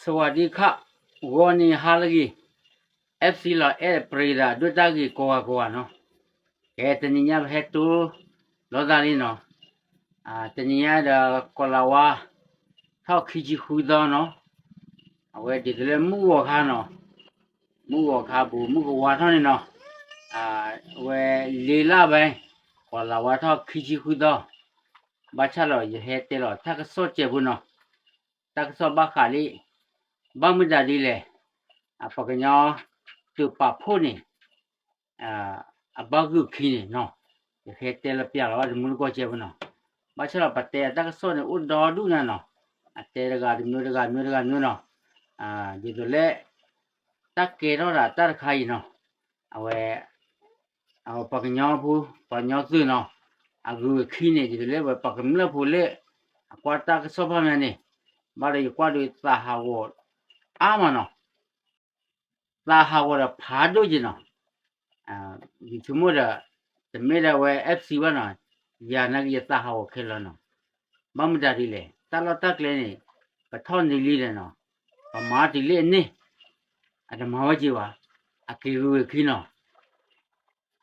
สวัสดีค่ะ ဂီၤန့ၣ်ဟါလၢအဂ့ၤ FC လီၤအဲၣ်ပရံသးဒိၣ်တၢ်ဂ့ၤကိးဂၤကိးဂၤနီၤ, ကဲတနံၤညါပဟဲတိၢ်လီၤသးလံနီၤ, တနံၤညါဒီး ကီၤလၤဝါ ထီၣ်ခံဆံဃုသီနီၤ, အဝဲဒ်သိးလၢမုၢ်ဂီၤခါနီၤ, မုၢ်ဂီၤခါပူၤ မုၢ်ကဝါထီၣ်န့ၣ်နီၤ, အဝဲလ့လၢဘဲ ကီၤလၤဝါထီၣ်ခံဆံဃုသီ, ဘၣ်ဆၣ်ဒီးယဟဲတဲလီၤတၢ်ကစီၣ်ကဲးဖိနီၤ, တၢ်ကစီၣ်ဘၣ်ဃးလံ, ဘၣ်မတၤဒ်လဲၣ်, ပှၤကညီသုးပာ်ဖှိၣ်န့ၣ် အဘၣ်ဂုာ်ခံန့ၣ်နီၤ, ယဟဲတဲလီၤပျးလီၤဘၣ်တမူတကိးကဲးဖိနီၤ, ဘၣ်ဆၣ်ဒီးပတဲအတၢ်ကစီၣ်န့ၣ်အိၣ်ဒီဒူၣ်ညါနီၤ, အတဲတဂၤတမံၤတဂၤမံၤတဂၤမံၤနီၤ, ဒ်သိးလၢ တၢ်ကဲထီၣ်ဒၣ်တၢ်တခါအံၤနီၤ, အဝဲ အဝဲပှၤကညီဖိ ပှၤကညီသုးနီၤ, အဂုာ်ခံန့ၣ် ဒ်သိးလၢဝဲပှၤကမျၢၢ်ဖိလၢ အကွၢ်တၢ်ကစီၣ်ဖၣ်မးန့ၣ်, ဘၣ်ဒီးယကွၢ်ဒီးသးဟးဂီၤအါမးနီၤ, သးဟးဂီၤဒီးဖးဒိၣ်က့ၤနီၤ, ယဆိကမိၣ်ဒီး တမ့ၢ်ဒၣ်ဝဲ FC ဘၣ်နီၤ, ယၤနာ်က့ၤယသးဟးဂီၤခဲလၢာ်နီၤ, ဘၣ်မတၤဒ်လဲၣ် တၢ်လီၢ်တၢ်ကျဲန့ၣ် ပထီၣ်န့ၢ်လံဒီးနီၤ, ပမၤတုၤလၢအန့ၣ် အတမၤဝဲက့ၤဘၣ်, အက့ၤဂုာ်ဝဲခံနီၤ,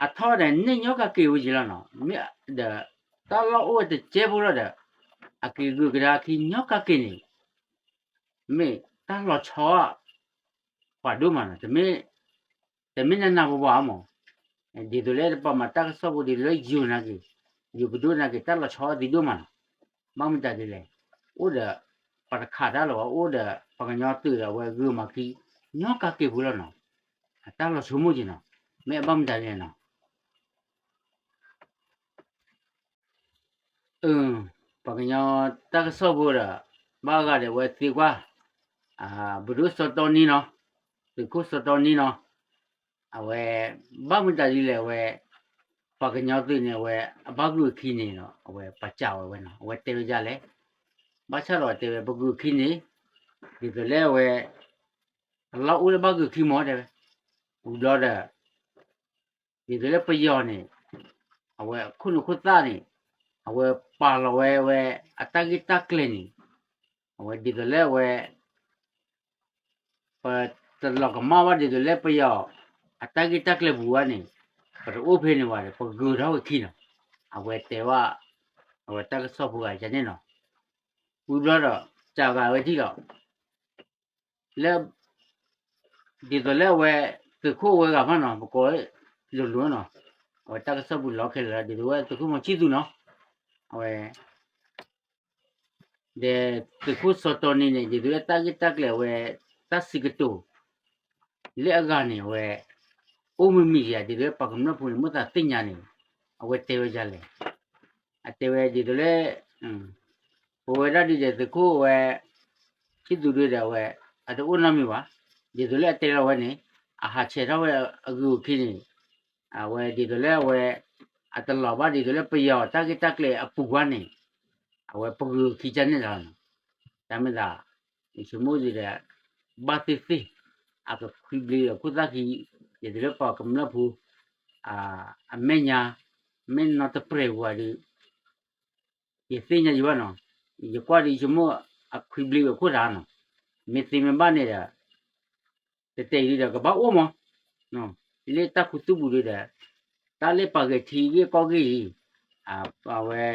အထီၣ်ဒီးန့ၢ်ညီကးက့ၤဝဲက့ၤလီၤနီၤ, မ့ၢ်ဒီး တၢ်လီၢ်အိၣ်ဝဲတကဲဖိလီၤဒီး အက့ၤဂုာ်ကဒါခံညီကးက့ၤန့ၣ် မ့ၢ်တၢ်လီၤဆီ ပှၤဒိၣ်မးနီၤ, တမ့ၢ်နနၤပှၤပှၤမး, ဒ်သိးလၢပှၤမၤတၢ်ကစီၣ်ဖိ ဒ်သိးလၢယိၤနာ်က့ၤ, ယိၤပဒိၣ်နာ်က့ၤ တၢ်လီၤဆီအသံဒိၣ်မးနီၤ, ဘၣ်မတၤဒ်လဲၣ်, အိၣ်ဒီး ပှၤတခးတၢ်လၢၤဘၣ်, အိၣ်ဒီးပှၤကညီသုးဒီးအဝဲဂုာ်မၤခံ ညီကးက့ၤဖိလီၤနီၤ, တၢ်လီၤဆိကမိၣ်က့ၤနီၤ, မ့ၢ်အဘၣ်မတၤဒ်လဲၣ်နီၤ ပှၤကညီတၢ်ကစီၣ်ဖိဒီး ဘၣ်ဂၤဒီးအဝဲသံကွၢ် ပဒိၣ်စီၤတီနံနီၤ, သုးခိၣ်စီၤတီနံနီၤ, အဝဲ ဘၣ်မတၤဒ်လဲၣ်အဝဲ ပှၤကညီသုးန့ၣ် အဝဲအဘၣ်ဂုာ်ခံန့ၣ်ဒီး အဝဲပာ်စၢ်ဝဲဝဲနီၤ, အဝဲတဲဝဲဒ်လဲၣ်, ဘၣ်ဆၣ်ဒီးတဲဝဲပဂုာ်ခံန့ၣ် ဒ်သိးလၢအဝဲ အလီၢ်အိၣ်လၢဘၣ်ဂုာ်ခံမးတဲဝဲ, ဝံၤဘျီဒီး ဒ်သိးလၢပယီၤန့ၣ် အဝဲခိၣ်နူာ်ခိၣ်သၣ်န့ၣ် အဝဲပာ်လီၤဝဲဝဲအတၢ်ဂ့ၢ်တၢ်ကျဲၤန့ၣ် အဝဲဒ်သိးလၢအဝဲ ပတလီၤကမၣ်ဘၣ်ဒ်သိးလၢပယီၤအတၢ်ဂ့ၢ်တၢ်ကျဲၤပူၤဘၣ်န့ၣ် ပတအိၣ်ဖဲန့ၣ်ဘၣ်ဒီး ပဂုာ်ထီၣ်ဝဲခံနီၤ, အဝဲတဲဘၣ် အဝဲတၢ်ကစီၣ်ဖိဂၤန့ၣ်နီၤ, ဝံၤဘျီဒီး စှၤဂၤဝဲထံၣ်လီၤ လၢ ဒ်သိးလၢအဝဲ သုးခိၣ်ဝဲဂၤမးနီၤ ပကိးလိၤလိၤနီၤ, အဝဲတၢ်ကစီၣ်ပူၤလီၤခဲလၢာ်လီၤ ဒ်သိးဝဲသုးခိၣ်မီၤဆံၣ်သူၣ်နီၤ, အဝဲ ဒီးသုးခိၣ်စီၤတီနံန့ၣ် ဒ်သိးလၢတၢ်ဂ့ၢ်တၢ်ကျဲၤအဝဲ တၢ်စံးကတိၤ လၢအဂၤန့ၣ် အဝဲ အိၣ်မုာ်မုာ်ယၤ ဒ်သိးလၢပှၤကမျၢၢ်ဖိန့ၣ် မ့ၢ်သးသ့ၣ်ညါန့ၣ် အဝဲတဲဝဲဒ်လဲၣ်, အတဲဝဲဒ်သိးလၢ ပဝဲဒၣ်ဒ်ဒီးသုးခိၣ်ဝဲ ဆံၣ်သူၣ်ဒုဒီးအဝဲ အတအိၣ်နီတမံၤဘၣ်, ဒ်သိးလၢအတဲလီၤဝဲန့ၣ် အဟးဆဲးထီၣ်ဝဲအဂုာ်အခံန့ၣ် အဝဲဒ်သိးလၢအဝဲ အတလီၤဘၣ်ဒ်သိးလၢပယီၤတၢ်ဂ့ၢ်တၢ်ကျဲၤအပူၤကွံာ်န့ၣ် အဝဲပဂုာ်ခံကန့ၣ်လီၤ. တၢ်မ့ၢ်သး ယဆိကမိၣ်ဒ်ဒီး ဘၣ်သ့ၣ်သ့ၣ် အကခွံဘျ့ဒီးခိၣ်သၣ်ခံ ဒ်သိးလၢပှၤကမျၢၢ်ဖိ အမဲာ်ညါ မ့ၢ်နီတပြဲၤဝဲဒီး ယသ့ၣ်ညါယံၤဘၣ်နီၤ, ယကွၢ်ဒီးယဆိကမိၣ် အခွံဘျ့ဝဲခိၣ်တၢ်နီၤ, မ့ၢ်သ့မ့ၢ်ဘၣ်န့ၣ်ဒီး တတဲအံၤဒီးကဘၣ်အိၣ်မး, လၢတၢ်ခူသူၣ်ပူၤဒီး တၢ်လၢပှၤဂဲၤထံဂ့ၢ်ကီၢ်ဂ့ၢ်အံၤ အဝဲ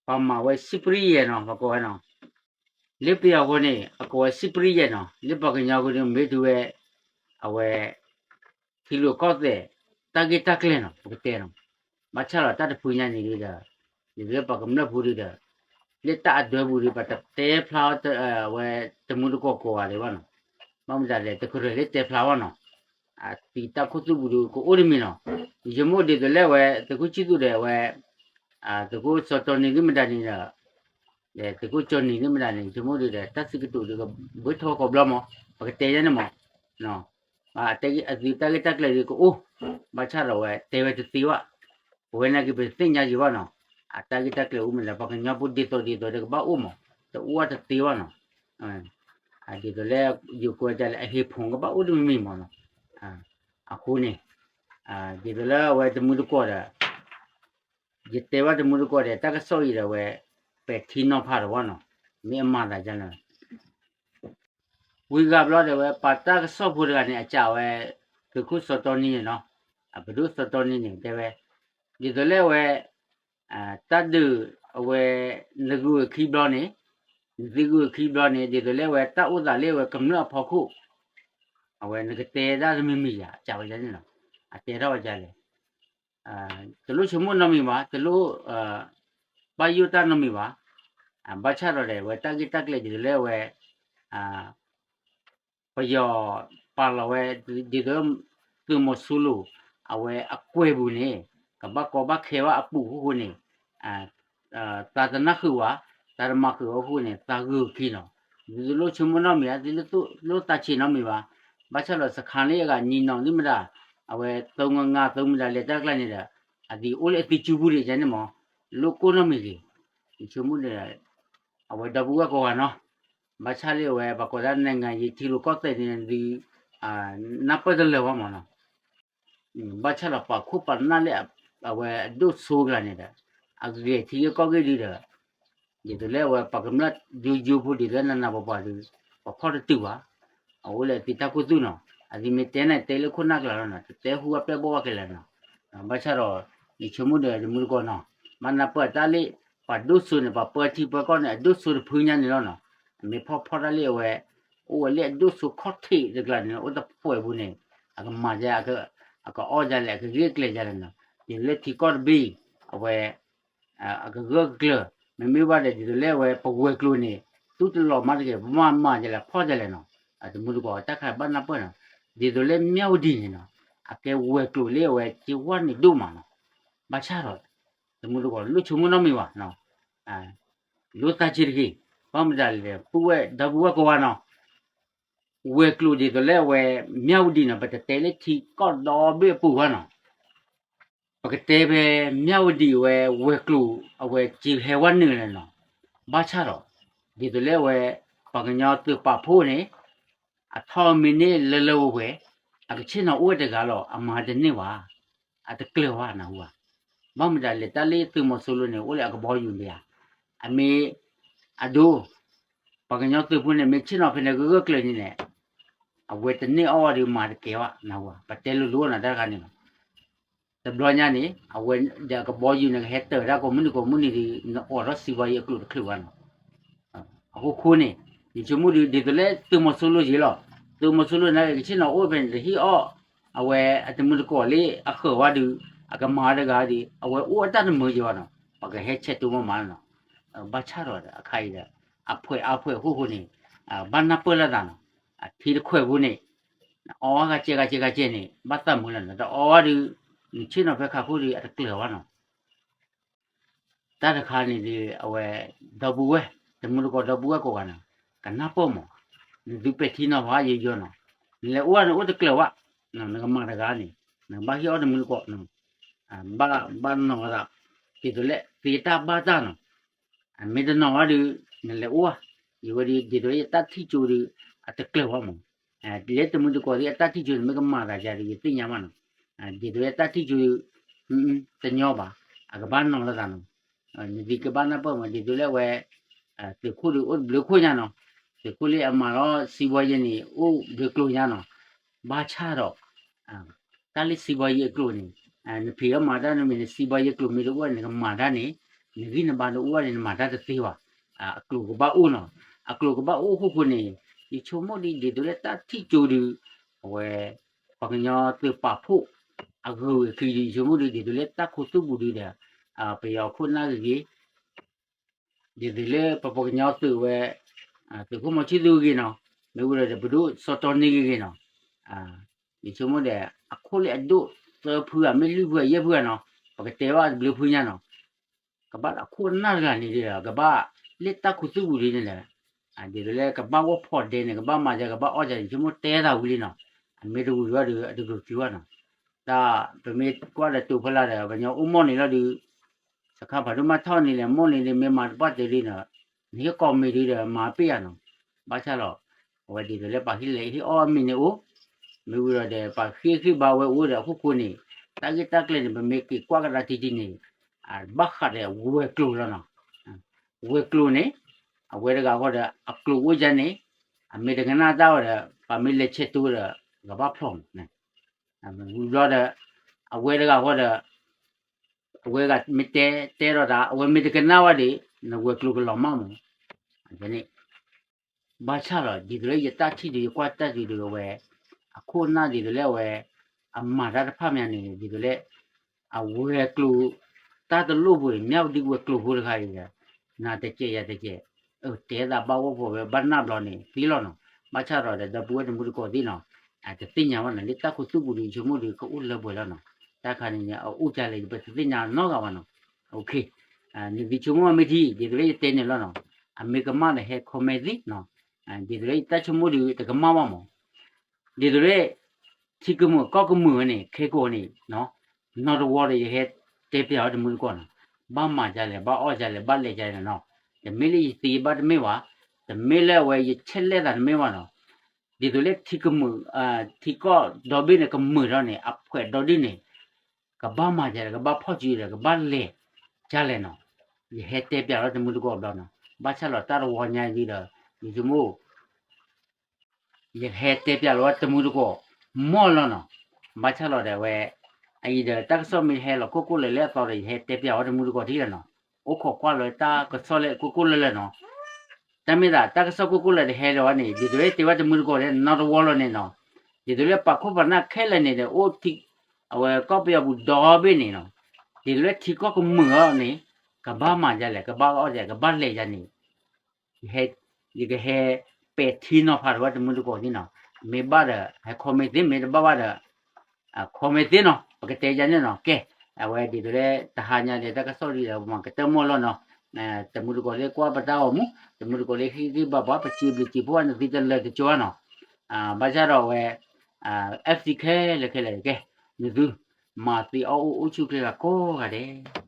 ပှၤမၤဝဲစံးပရံယဲၢ်နီၤ ပကိးဝဲနီၤ, လၢပယီၤအဃိန့ၣ် အကိးဝဲစံးပရံယဲၢ်နီၤ, လၢပှၤကညီအဃိန့ၣ် မ့ၢ်တုၤဝဲ အဝဲ ထံလီၢ်ကီၢ်သဲး တၢ်ဂ့ၢ်တၢ်ကျဲၤနီၤ ပကတဲနီၤ, ဘၣ်ဆၣ်ဒီးတၢ်တဖုညါန့ၣ်ဒီး ဒ်သိးလၢပှၤကမျၢၢ်ဖိဒီး လၢတၢ်အဒၢပူၤဒီး ပတတဲဖျါဝဲတမူတကိးကိးဂၤဒဲးဘၣ်နီၤ, ဘၣ်မတၤလဲၣ် တကြၢးလၢတဲဖျါဘၣ်နီၤ, အတံၤတၢ်ခူသူၣ်ပူၤဒီးကအိၣ်တမံၤနီၤ, ယဆိကမိၣ်ဒ်သိးလၢအဝဲ သုးခိၣ်ဆံၣ်သူၣ်ဒီးအဝဲ သုးခိၣ်စီၤတီနံၤသ့ၣ်မတၤန့ၣ်ဒီး သုးခိၣ်ကၠီနံၤသ့ၣ်မတၤန့ၣ် ယဆိကမိၣ်ဒ်ဒီး တၢ်စံးကတိၤဒီးကဘၢထီၣ်ကိးဘျီမး ပကတဲယဲန့ၣ်မး အသုးတၢ်ဂ့ၢ်တၢ်ကျဲၤဒီးကအိၣ်, ဘၣ်ဆၣ်ဒီးအဝဲတဲဝဲတသ့ဘၣ်, ပဝဲနာ်က့ၤပတသ့ၣ်ညါယံၤဘၣ်နီၤ, အတၢ်ဂ့ၢ်တၢ်ကျဲၤအိၣ်မ့ၢ်လဲၣ် ပှၤကညီဖိဒ်သိးဒ်သိးဒီးကဘၣ်အိၣ်မး, တအိၣ်အတသ့ဘၣ်နီၤ, ဒ်သိးလၢယကိးဝဲဒ်လဲၣ် အဟ့ၣ်ဖိကဘၣ်အိၣ်တမံၤမံၤမးနီၤ, အဃိန့ၣ် ဒ်သိးလၢအဝဲတမူတကိးဒီး ယတဲဘၣ်တမူတကိးဒီး တၢ်ကစီၣ်အံၤဒီးအဝဲ ပဲာ်ထံနီၤဖးတဝီနီၤ, မ့ၢ်အမၤသးဒ်လဲၣ် ဝံၤဂၤဘျီဒီးဝဲ ပှၤတၢ်ကစီၣ်ဖိတဂၤန့ၣ် အစံးဝဲ သုးခိၣ်စီၤတီနံန့ၣ်နီၤ, အပဒိၣ်စီၤတီနံန့ၣ် တဲဝဲ ဒ်သိးလၢအဝဲ တၢ်ဒုးအဝဲ နဂုၤအခံဘျီန့ၣ်, နသုဂုၤအခံဘျီန့ၣ် ဒ်သိးလၢအဝဲတၢ်အိၣ်သးလၢအဝဲကမျၢၢ်အဖီခိၣ် အဝဲနကတဲဒၣ်တမံၤမံၤယၤ အစံးဝဲန့ၣ်လီၤ. အတဲထီၣ်ဝဲဒ်လဲၣ် တလိၣ်ဆိကမိၣ်နီတမံၤဘၣ်, တလိၣ် ဘၣ်ယိၣ်တၢ်နီတမံၤဘၣ်. ဘၣ်ဆၣ်ဒီးဝဲတၢ်ဂ့ၢ်တၢ်ကျဲၤဒ်သိးလၢအဝဲ ပယီၤပာ်လီၤဝဲ ဒ်သိး သုးမီၤစိရိၤ အဝဲအကွဲၤပူၤန့ၣ် ကဘၣ်ကီဘၣ်ခဲဘၣ်အပူၤအဃိန့ၣ် သးတနၢ်ဃုာ်ဝဲ, သးတမၤဃုာ်ဝဲအဃိန့ၣ် သးဂုၤအခံနီၤ. ဒ်သိးလိၣ်ဆိကမိၣ်နီတမံၤဧါ, ဒ်သိးလိၣ်သးဆံးနီတမံၤဘၣ်. ဘၣ်ဆၣ်ဒီးစခါလၢအဂၤနံၤနီၤဒ်မတၤ အဝဲ သုံးငါးသုံး မတၤလဲၤတၢ်ကျါန့ၣ်ဒီး အဒံးအိၣ်လၢအသံစုပူၤဒံးန့ၣ်မး လိၣ်ကိၢ်နီတမံၤဂ့ၤ, ယဆိကမိၣ်ဒီး အဝဲဒီပုၢ်ဝဲၢ်ကိးဂၤနီၤ, ဘၣ်ဆၣ်လၢအဝဲ ပှၤကိးဒၣ် နိုင်ငံရေး ထံရူၢ်ကီၢ်သဲးန့ၣ်ဒုး နၢ်ပၢၢ်တလၢာ်ဘၣ်မးနီၤ. ဘၣ်ဆၣ်ဒီးပှၤခိၣ်ပှၤနၢ်လၢ အဝဲအဒိၣ်စိကျါန့ၣ်ဒီး အဂဲၤထံဂ့ၢ်ကီၢ်ဂ့ၢ်ဒုးဒီး ဒ်သိးလၢအဝဲပှၤကမျၢၢ်ယိယိဖိဒ်သိးလၢနးနးပှၤပှၤဒုး ပှၤဖီၣ်တတုာ်ဘၣ်. အအိၣ်လၢအသံတၢ်ခူသူၣ်နီၤ, အသံမ့ၢ်တဲန့ၣ်တဲလၢခိၣ်နၢ်ကျါလီၤနီၤ, တတဲဟူအပျဲၢ်ဘီၣ်ဘၣ်ကလဲာ်နီၤ. ဘၣ်ဆၣ်ဒီး ယဆိကမိၣ်ဒီးတမုၢ်တကိးနီၤ, ဘၣ်နၢ်ပၢၢ်တၢ်လၢ ပှၤဒိၣ်စိန့ၣ် ပှၤပၢထံပၢကီၢ်န့ၣ် အဒိၣ်စိတဖုညါန့ၣ်လီၤနီၤ. အမ့ၢ်ဖီၣ်ဖီၣ်တၢ်လၢအဝဲ အိၣ်ဝဲလၢအဒိၣ်စိခီၣ်ထံးတကျါန့ၣ် အိၣ်တဖှဲးပူၤန့ၣ် အကမၤဒ် အကအီၣ်ဒ်လဲၣ် အကဂ့ၢ်ကျဲၤဒ်လဲၣ်နီၤ. ဒ်သိးလၢထံကီၢ်တဘ့ၣ် အဝဲ အကဂၢၢ်ကျၢၤ မ့မ့ၢ်ဘၣ်ဒီး ဒ်သိးလၢအဝဲပဝဲၤကျိၤန့ၣ် သူၣ်တလီၤမၢ်တဂ့ၤ ပမၤမၤဒ်လဲၣ်ဖီၣ်ဒ်လဲၣ်နီၤ. တမုၢ်တကိးတၢ်ခါဘၣ်နၢ်ပၢၢ်နီၤ, ဒ်သိးလၢမၠၣ်ဝတံၤန့ၣ်နီၤ, အကဲဝဲၤကျိၤလၢအဝဲစ့ဝါန့ၣ်ဒိၣ်မးနီၤ. ဘၣ်ဆၣ်ဒီး တမုၢ်တကိးလိၣ်ဆိကမိၣ်နီတမံၤဘၣ် လိၣ်သးဆံးတဂ့ၤ, ဘၣ်မတၤလဲၣ် ပုၢ်ဝဲၢ်ဒီပုၢ်ဝဲၢ်ကိးဂၤနီၤ, ဝဲၤကျိၤဒ်သိးလၢအဝဲ မၠၣ်ဝတံၤနီၤ ပတတဲလၢထံကီၢ်ဒီဘ့ၣ်အပူၤဘၣ်နီၤ, ပကတဲဖဲ မၠၣ်ဝတံၤအဝဲ ဝဲၤကျိၤ အဝဲစ့ဟဲဝဲနုာ်လဲၣ်နီၤ, ဘၣ်ဆၣ်ဒီး ဒ်သိးလၢအဝဲ ပှၤကညီသုးပာ်ဖှိၣ်န့ၣ် အထီၣ်မ့ၢ်န့ၢ်လၢလၢဝဲဝဲ အကဆ့ၣ်နီၤအိၣ်ဝဲတဂၤလီၤ အမၤတန့ၢ်ဘၣ်, အတကျၢၤဘၣ်နၢ်ဟူဧါ. ဘၣ်မတၤလဲၣ် တၢ်လၢသုးမီၤစိရိၤန့ၣ် အိၣ်လၢအကဘီယူၤဒံးဧါ, အမ့ၢ် အဒိ ပှၤကညီသုးဖိန့ၣ် မ့ၢ်ဆ့ၣ်နီၤဖဲန့ၣ်ဂၢၢ်ဂၢၢ်ကျၢၤန့ၣ်န့ၣ် အဝဲတန့ၢ်အီၣ်ဝဲဒီးမၤတကဲဘၣ်နၢ်ဟူဧါ, ပတဲလိၤလိၤနီၤတၢ်တခါန့ၣ်လီၤ. တဘျီညါန့ၣ် အဝဲဒီးအကဘီယူၤန့ၣ် ကဟဲတၢၤတၢ်ကိးမုၢ်နံၤကိးမုၢ်နံၤဒီး နအိးထီၣ်စံးဘီယံၤအကျိၤတချုးဘၣ်နီၤ. အဃိဃိန့ၣ် ယဆိကမိၣ်ဒ် ဒ်သိးလၢသုးမီၤစိရိၤယံၤလီၤ. သုးမီၤစိရိၤန့ၣ် ကဆ့ၣ်နီၤအိၣ်ဖဲန့ၣ် တဟ့ၣ်အီၣ်အဝဲအတမုၢ်တကိးလၢအဃၢၤဝဲဒီး အကမၤတဂၤဒီး အဝဲအိၣ်အတၢ်တမုာ်ယံၤဘၣ်နီၤ. ပကဟဲဆဲးတူမးမးနီၤ. ဘၣ်ဆၣ်ဒီးအခါအံၤဒီး အဖှဲးအါဖှဲးအဃိဃိန့ၣ် ဘၣ်နၢ်ပၢၢ်လိာ်သးနီၤ. အထံတခွဲးဖိန့ၣ် အီဝဲဂၤကဲဂၤကဲဂၤကဲန့ၣ် ဘၣ်သးမုာ်လီၤနီၤ. တအီဝဲဒီး နဆ့ၣ်နီၤဖဲခးခိၣ်ဒီး အတကျၢၤဘၣ်နီၤ. တၢ်တခါန့ၣ်ဒီး အဝဲ ဒီပုၢ်ဝဲၢ် တမုၢ်တကိးဒီပုၢ်ဝဲၢ်ကိးဂၤနီၤ ကနၢ်ပၢၢ်မး, နသုပဲာ်ထံနီၤဖးယိယိနီၤ, နလဲၤအိၣ်န့ၣ်အိၣ်တကျၢၤဘၣ်, နကမၤတဂၤန့ၣ် နကဘၣ်ဟ့ၣ်အီၣ်တမုၢ်တကိးနီၤ, ဘၣ် ဘၣ်နီၤဝဲဒၣ် ဒ်သိးလၢသုတၢ်ဘၣ်တၢ်နီၤ, မ့ၢ်တနီၤဝဲဒီး နလဲၤအိၣ်ဧါ, ယဝဲဒီး ဒ်သိးလၢယတၢ်ထံၣ်ကၠိဒီး အတကျၢၤဘၣ်မး, လၢတမုၢ်တကိးသ့ၣ်အတၢ်ထံၣ်ကၠိန့ၣ် မ့ၢ်ကမၤသးယၤဒီး ယသ့ၣ်ညါဘၣ်နီၤ, ဒ်သိးလၢတၢ်ထံၣ်ကၠိ တညီဘၣ်, အကဘၣ်နီၤလီၤသးနီၤ, နသုကဘၣ်နၢ်ပၢၢ်မး ဒ်သိးလၢအဝဲ သုးခိၣ်ဒီးအိၣ်ဘျုးခိၣ်ညါနီၤ, သုးခိၣ်လၢအမၤလီၤစံးဘီယံၤန့ၣ် အိၣ်ဘျုးကျိၤညါနီၤ, ဘၣ်ဆၣ်ဒီး တၢ်လၢစံးဘီယံၤအကျိၤန့ၣ် နဖံးအီၣ်မၤတၢ်နမ့ၢ်နစံးဘီယံၤအကျိၤမ့ၢ်တအိၣ်န့ၣ် နကမၤတၢ်န့ၣ် နဂံၢ်နဘါတအိၣ်ဘၣ်န့ၣ် နမၤတၢ်တသ့ဘၣ်, အကျိၤကဘၣ်အိၣ်နီၤ, အကျိၤကဘၣ်အိၣ်အဃိဃိန့ၣ် ယဆိကမိၣ်ဒ် ဒ်သိးလၢတၢ်ထံၣ်ကၠိဒီး အဝဲ ပှၤကညီသုးပာ်ဖှိၣ် အဂုၤအခံဒီး ယဆိကမိၣ်ဒ် ဒ်သိးလၢတၢ်ခူသူၣ်ပူၤဒီး ပယီၤခိၣ်နၢ်ဂ့ၤဂ့ၤ ဒ်သိးလၢပပှၤကညီသုးဝဲ သုးခိၣ်မီၤဆံသူဂ့ၤနီၤ, မ့ၢ်ဝံၤဒီးပဒိၣ်စီၤတီနံဂ့ၤဂ့ၤနီၤ, ယဆိကမိၣ်ဒီး အခိၣ်လၢအဒိၣ်သၢဖုဧါ မ့ၢ်လွံၢ်ဖုဧါ ယဲၢ်ဖုဧါနီၤ, ပကတဲဘၣ်တဘျုးဖုညါနီၤ, ကဘၣ်အခိၣ်နၢ်တဂၤန့ၣ်ဒီး ကဘၣ်လၢတၢ်ခူသူၣ်ပူၤဒ်န့ၣ်ဒီး ဒ်သိးလၢကဘၣ်ဂီၢ်ဖီၣ်ဒဲန့ၣ် ကဘၣ်မၤယၤ ကဘၣ်အီၣ်ယၤ ယဆိကမိၣ်တဲသးဝံၤလံနီၤ, အမ့ၢ်တဝံၤဝဲဒီး အတဂုာ်တုၤဘၣ်နီၤ, တၢ်ပမ့ၢ်ကွၢ်ဒီးတိာ်ဖဲလၢဒီး ပှၤကညီအိၣ်မီၢ်န့ၣ်လီၤဒီး စခါဖးဒိၣ်မးထီၣ်န့ၣ်လဲၣ် မီၢ်န့ၣ်ဒီး မ့ၢ်မၤတပှၢ်တၢၢ်ဒ်နီၤ, နဟ့ၣ်ကိးမံၤဒ်ဒီး မၤပ့ၢ်ယၤနီၤ, ဘၣ်ဆၣ်လီၤ, အဝဲဒ်သိးလၢပှၤဟ့ၣ်လဲၤဟ့ၣ်အီၣ်မံၤန့ၣ်အိၣ်, မ့ၢ်ဝံၤဒီး ပှၤဃ့ၢ်ဃ့ၢ်ဘါဝဲအိၣ်ဒီးအခိၣ်ဃိန့ၣ်, တၢ်ဂ့ၢ်တၢ်ကျဲၤန့ၣ် ပမ့ၢ်က့ၤကွၢ်ကဒါထံထံန့ၣ်, ဘၣ်ဃးဒီးဝဲၤကျိၤလီၤနီၤ, ဝဲၤကျိၤန့ၣ်, အဝဲတဂၤဃီဒီး အကျိၤအိၣ်ယၤန့ၣ်, အမ့ၢ်တကနၣ်တၢ်ဝဲဒီး ပှၤမ့ၢ်လဲၤဆဲးတူဒီး ကဘၣ်ဖျိးမး, ဝံၤဘျီဒီး အဝဲတဂၤဃီဒီး အဝဲဂၤမ့ၢ်တဲတဲဒီးတၢ် အဝဲမ့ၢ်တကနၣ်ဝဲဒီး နဝဲၤကျိၤကလီၤမၢ်မး, န့ၣ် ဘၣ်ဆၣ်လီၤ ဒ်သိးလၢယတၢ်ထံၣ်ဒီး ယကွၢ်တၢ်ဒုးဒီးဝဲ အခိၣ်နၢ်ဒ်သိးလၢအဝဲ အမၤတၢ်တဖၣ်မးန့ၣ် ဒ်သိးလၢ အဝဲၤကျိၤ တၢ်တလိၣ်ဖိအံၤ မ့ၢ်ဝဲဒ်ဝဲၤကျိၤဖိတခါအံၤဒီး နၤတကဲးယၤတကဲး, တဲသးဘၣ်ဂီၢ်ဖိဝဲဘၣ်နၢ်ဘျီန့ၣ်သ့လီၤနီၤ, ဘၣ်ဆၣ်ဒီးဒီပုၢ်ဝဲၢ်တမူတကိးသ့ၣ်နီၤ, တသ့ၣ်ညါဘၣ်နီၤ လၢတၢ်ခူသူၣ်ပူၤဒီး ယဆိကမိၣ်ဒီး ကအိၣ်လၢပှဲၤလီၤနီၤ, တၢ်ခါန့ၣ် အအိၣ်ကလဲၣ် ပတသ့ၣ်ညါနီတဂၤဘၣ်နီၤ, နသုဆိကမိၣ်မ့ၢ်ထံ ဒ်သိးလၢယတဲန့ၣ်လီၤနီၤ, အမ့ၢ်ကမၣ်ဒီးဟဲ comment သ့နီၤ, ဒ်သိးလၢယတၢ်ဆိကမိၣ်ဒီး တကမၣ်ဘၣ်မး ဒ်သိးလၢ ထံကမုာ်ကီၢ်ကမုာ်ဝဲန့ၣ် ခဲကိာ်န့ၣ် နီတဝီဒီး ယဟဲတဲပျးဝဲတမူတကိးနီၤ, ဘၣ်မၤဒ်လဲၣ် ဘၣ်အီၣ်ဒ်လဲၣ် ဘၣ်လဲၤဒ်လဲၣ်နီၤ, တမ့ၢ်လၢယသ့ဘၣ်တမ့ၢ်ဘၣ်, တမ့ၢ်လၢအဝဲယဆဲးလဲၣ်သးတမ့ၢ်ဘၣ်နီၤ, ဒ်သိးလၢထံကမုာ် ထံကီၢ်ဒီဘ့ၣ်န့ၣ် ကမုာ်ထီၣ်န့ၣ် အဖှဲးဒီဒ်န့ၣ် ကဘၣ်မၤဒ်လဲၣ် ကဘၣ်ဖီၣ်စုဒီး ကဘၣ်လဲၤဒ်လဲၣ်နီၤ, ယဟဲတဲပျးလီၤတမူတကိးဘျီနီၤ, ဘၣ်ဆၣ်လီၤတၢ်တဝီညါအံၤဒီး ယဆိကမိၣ် ယဟဲတဲပျးလီၤဝဲတမူတကိး မီၢ်လီၤနီၤ, ဘၣ်ဆၣ်လီၤဒီးဝဲ အအံၤဒီး တၢ်ကစီၣ်မ့ၢ်ဟဲလီၤကိၢ်ကိၢ်လၢၤလၢအသီဒီး ယဟဲတဲပျးဝဲတမူတကိးထံလီၤနီၤ, အိၣ်ခိးကွၢ်လီၤတၢ်ကစီၣ်လၢကိၢ်ကိၢ်လၢၤလၢၤနီၤ, တၢ်မ့ၢ်သးတၢ်ကစီၣ်ကိၢ်ကိၢ်လၢၤတဟဲလၢၤဝဲန့ၣ် ဒ်သိးလၢတဲဝဲတမူတကိးလၢနီတဝီလီၤန့ၣ်နီၤ, ဒ်သိးလၢပာ်ခိၣ်ပာ်နၢ်ခဲလၢာ်န့ၣ်ဒီး အိၣ်ထံ အဝဲကီၢ်ပယီၤပူၤဒီဘ့ၣ်န့ၣ်နီၤ, ဒ်သိးလၢထံကီၢ်ကမုာ်အီၤန့ၣ် ကဘၣ်မၤဒ်လဲၣ် ကဘၣ်အီၣ်ဒ်လဲၣ် ကဘၣ်လဲၤဒ်န့ၣ် ယကဟဲပဲာ်ထံနီၤဖးဒီးဝဲတမူတကိးန့ၣ်နီၤ, မ့ၢ်ဘၣ်ဒီး ဟဲ comment သ့ မ့ၢ်တဘၣ်ဘၣ်ဒီး comment သ့နီၤ, ပကတဲယၤန့ၣ်နီၤ, ကဲ အဝဲဒ်သိးလၢတဟါညါဒီး တၢ်ကစီၣ်ဒ်ဒီး ပမၤကတၢၢ်မီၢ်လီၤနီၤ, တမူတကိးလၢကွၢ်ပတၢ်ဂီၤမူ, တမူတကိးလၢဟ့ၣ်ဂံၢ်ဘါပှၤ ပစံးဘျုးစံးဖှိၣ်နသုတလၢာ်တကၠီနီၤ, ဘၣ်ဆၣ်ဒီးအဝဲ FC ခဲလၢာ်ခဲလၢာ်ကဲ, နသု မၤသ့အီၣ်အိၣ်အိၣ်ဆူၣ်ချ့ဂၤကိးဂၤဒဲး